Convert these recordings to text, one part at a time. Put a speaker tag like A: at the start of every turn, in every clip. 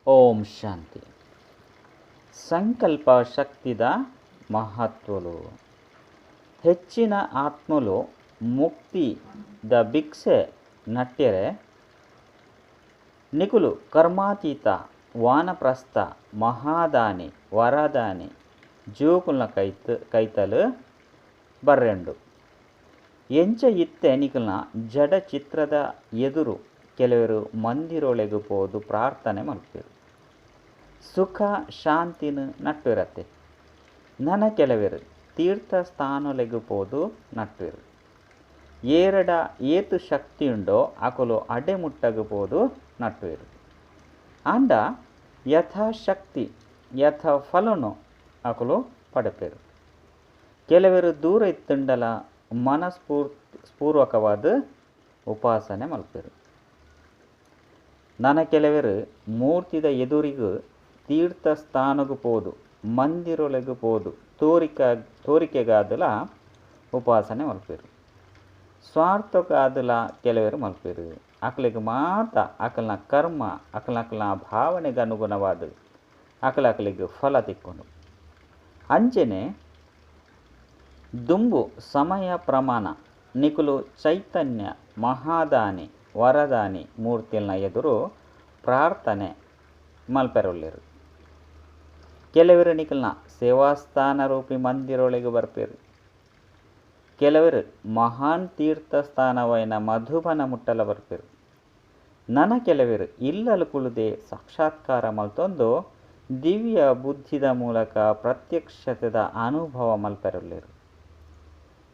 A: ಓಂ ಶಾಂತಿ. ಸಂಕಲ್ಪ ಶಕ್ತಿದ ಮಹತ್ವಲು. ಹೆಚ್ಚಿನ ಆತ್ಮಲು ಮುಕ್ತಿದ ಭಿಕ್ಷೆ ನಟ್ಯರೆ ನಿಕುಲು ಕರ್ಮಾತೀತ ವಾನಪ್ರಸ್ಥ ಮಹಾದಾನಿ ವರದಾನಿ ಜೋಕುಲ್ನ ಕೈತಲು ಬರ್ರೆಂಡು. ಎಂಚ ಇತ್ತೆ ನಿಕುಲ್ನ ಜಡ ಚಿತ್ರದ ಎದುರು ಕೆಲವರು ಮಂದಿರೊಳೆಗು ಪೋದು ಪ್ರಾರ್ಥನೆ ಮಲ್ಪೆರು, ಸುಖ ಶಾಂತಿನ ನಟ್ಟುವಿರತ್ತೆ. ನನ ಕೆಲವರು ತೀರ್ಥ ಸ್ಥಾನೊಲೆಗು ಪೋದು ನಟ್ಟುವಿರು. ಏರಡ ಏತು ಶಕ್ತಿಯುಂಡೋ ಅಕಲು ಅಡೆಮುಟ್ಟಗು ಪೋದು ನಟ್ಟುವಿರು. ಆಂಡ ಯಥಾಶಕ್ತಿ ಯಥ ಫಲನು ಅಕಲು ಪಡೆಪೆರು. ಕೆಲವರು ದೂರ ಇತ್ತುಂಡಲ ಮನಸ್ಪೂರ್ವಕವಾದ ಉಪಾಸನೆ ಮಲ್ಪೆರು. ನನ ಕೆಲವರು ಮೂರ್ತಿದ ಎದುರಿಗೂ ತೀರ್ಥಸ್ಥಾನಗೂ ಪೋದು ಮಂದಿರೊಳಗೂ ಪೋದು ತೋರಿಕೆಗಾದಲ ಉಪಾಸನೆ ಮಲ್ಪೆರು. ಸ್ವಾರ್ಥಕ್ಕಾದಲ ಕೆಲವರು ಮಲ್ಪೆರು. ಅಕಲಿಗೆ ಮಾತ ಅಕಲ್ನ ಕರ್ಮ ಅಕಲಕಲ್ನ ಭಾವನೆಗೆ ಅನುಗುಣವಾದ ಅಕಲಕಲಿಗೆ ಫಲ ತಿಕ್ಕೊಂಡು. ಅಂಚನೆ ದುಂಬು ಸಮಯ ಪ್ರಮಾಣ ನಿಕುಲು ಚೈತನ್ಯ ಮಹಾದಾನಿ ವರದಾನಿ ಮೂರ್ತಿಲ್ನ ಎದುರು ಪ್ರಾರ್ಥನೆ ಮಲ್ಪೆರೊಲ್ಲೆರು. ಕೆಲವರು ನಿಕಲ್ನ ಸೇವಾಸ್ಥಾನ ರೂಪಿ ಮಂದಿರೊಳಗೆ ಬರ್ಪೇರು. ಕೆಲವರು ಮಹಾನ್ ತೀರ್ಥಸ್ಥಾನವೈನ ಮಧುಬನ ಮುಟ್ಟಲ ಬರ್ಪೇರು. ನನ ಕೆಲವರು ಇಲ್ಲಲು ಕುಳುದೆ ಸಾಕ್ಷಾತ್ಕಾರ ಮಲ್ತೊಂದು ದಿವ್ಯ ಬುದ್ಧಿದ ಮೂಲಕ ಪ್ರತ್ಯಕ್ಷತೆದ ಅನುಭವ ಮಲ್ಪೆರೊಲ್ಲೆರು.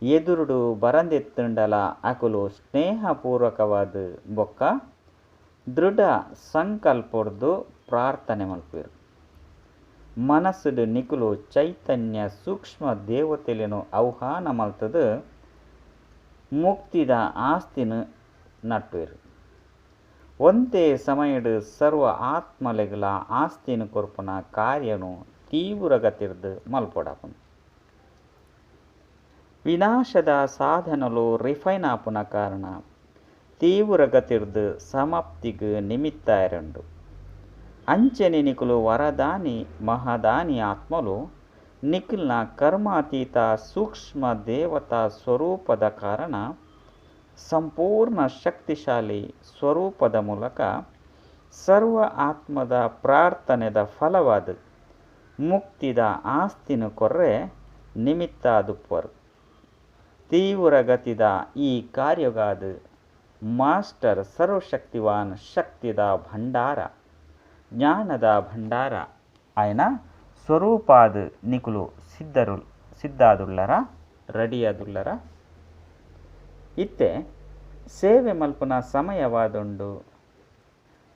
A: ಎದುರುಡು ಬರಂದೆತ್ತುಂಡಲ ಅಕುಲು ಸ್ನೇಹಪೂರ್ವಕವಾದ ಬೊಕ್ಕ ದೃಢ ಸಂಕಲ್ಪೊಡ್ದು ಪ್ರಾರ್ಥನೆ ಮಲ್ಪೆರು. ಮನಸ್ಸುಡು ನಿಕುಲು ಚೈತನ್ಯ ಸೂಕ್ಷ್ಮ ದೇವತೆಲೆನು ಆಹ್ವಾನ ಮಲ್ತದು ಮುಕ್ತಿದ ಆಸ್ತಿನ ನಟ್ಟುವೆರು. ಒಂತೆ ಸಮಯಡು ಸರ್ವ ಆತ್ಮಲೆಗಳ ಆಸ್ತಿನ ಕೊರ್ಪುನ ಕಾರ್ಯನು ತೀವ್ರಗತಿರ್ದು ಮಲ್ಪೊಡಾಪುನು. ವಿನಾಶದ ಸಾಧನಲು ರಿಫೈನ್ ಆಪುನ ಕಾರಣ ತೀವ್ರಗತಿರ್ದು ಸಮಾಪ್ತಿಗೆ ನಿಮಿತ್ತ ಇರಂಡು. ಅಂಚನೆ ನಿಕುಲು ವರದಾನಿ ಮಹಾದಾನಿ ಆತ್ಮಲು ನಿಖಿಲ್ನ ಕರ್ಮಾತೀತ ಸೂಕ್ಷ್ಮ ದೇವತಾ ಸ್ವರೂಪದ ಕಾರಣ ಸಂಪೂರ್ಣ ಶಕ್ತಿಶಾಲಿ ಸ್ವರೂಪದ ಮೂಲಕ ಸರ್ವ ಆತ್ಮದ ಪ್ರಾರ್ಥನೆದ ಫಲವಾದ ಮುಕ್ತಿದ ಆಸ್ತಿನ ಕೊರ್ರೆ ನಿಮಿತ್ತಾದುಪ್ಪರು. ತೀವ್ರಗತಿದ ಈ ಕಾರ್ಯಗಾದ ಮಾಸ್ಟರ್ ಸರ್ವಶಕ್ತಿವಾನ್ ಶಕ್ತಿದ ಭಂಡಾರ ಜ್ಞಾನದ ಭಂಡಾರ ಆಯನ ಸ್ವರೂಪಾದ ನಿಕುಲು ಸಿದ್ಧಾದುಳ್ಳರ ರೆಡಿಯಾದುಳ್ಳರ. ಇತ್ತೆ ಸೇವೆ ಮಲ್ಪುನ ಸಮಯವಾದುಂಡು.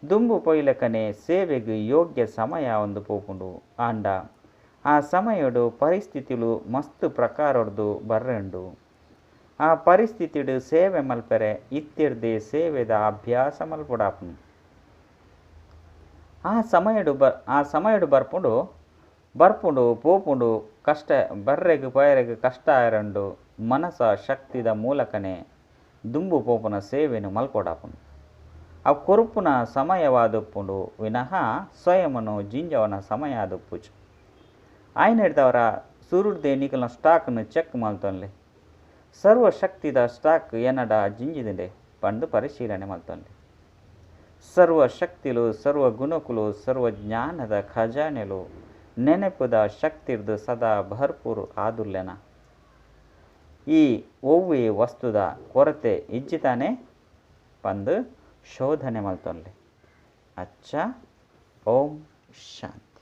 A: ದುಂಬು ಪೊಯ್ಲಕನೆ ಸೇವೆಗೆ ಯೋಗ್ಯ ಸಮಯ ಒಂದು ಪೋಪುಂಡು. ಆಂಡ ಆ ಸಮಯಡು ಪರಿಸ್ಥಿತಿಲು ಮಸ್ತ್ ಪ್ರಕಾರೊಡ್ದು ಬರ್ರೆಂಡು. ಆ ಪರಿಸ್ಥಿತಿಡು ಸೇವೆ ಮಲ್ಪೆರೆ ಇತ್ತಿರ್ದೆ ಸೇವೆದ ಅಭ್ಯಾಸ ಮಲ್ಪುಡಾಪುನು. ಆ ಸಮಯಡು ಬರ್ಪುಂಡು ಬರ್ಪುಂಡು ಪೋಪುಂಡು ಕಷ್ಟ ಬರ್ರೆಗ್ ಪಯರೆಗ್ ಕಷ್ಟ ಆಯರಂಡು. ಮನಸ ಶಕ್ತಿದ ಮೂಲಕನೇ ದುಂಬು ಪೋಪುನ ಸೇವೆನು ಮಲ್ಪೊಡಾಪುನು. ಆ ಕೊರುಪುನ ಸಮಯವಾದುಪ್ಪುಂಡು ವಿನಃ ಸ್ವಯಮನು ಜಿಂಜವನ ಸಮಯ ಆದುಪ್ಪುಜು. ಆಯ್ನ ಹಿಡ್ದವರ ಸುರುಡ್ದೆ ನಿಕಲ್ನ ಸ್ಟಾಕ್ನು ಚೆಕ್ ಮಲ್ತೊನ್ಲೆ. ಸರ್ವಶಕ್ತಿದ ಸ್ಟಾಕ್ ಎನ್ನಡ ಜಿಂಜಿದಿಂಡೆ ಪಂದು ಪರಿಶೀಲನೆ ಮಲ್ತೊನ್ಲೆ. ಸರ್ವಶಕ್ತಿಲು ಸರ್ವ ಗುಣಕುಲು ಸರ್ವ ಜ್ಞಾನದ ಖಜಾನೆಲು ನೆನಪುದ ಶಕ್ತಿರ್ದು ಸದಾ ಭರ್ಪೂರ್ ಆದುಲ್ಲೆನ. ಈ ಒವ್ವೆ ವಸ್ತುದ ಕೊರತೆ ಇಜ್ಜಿತಾನೆ ಪಂದು ಶೋಧನೆ ಮಲ್ತೊನ್ಲೆ. ಅಚ್ಚ, ಓಂ ಶಾಂತಿ.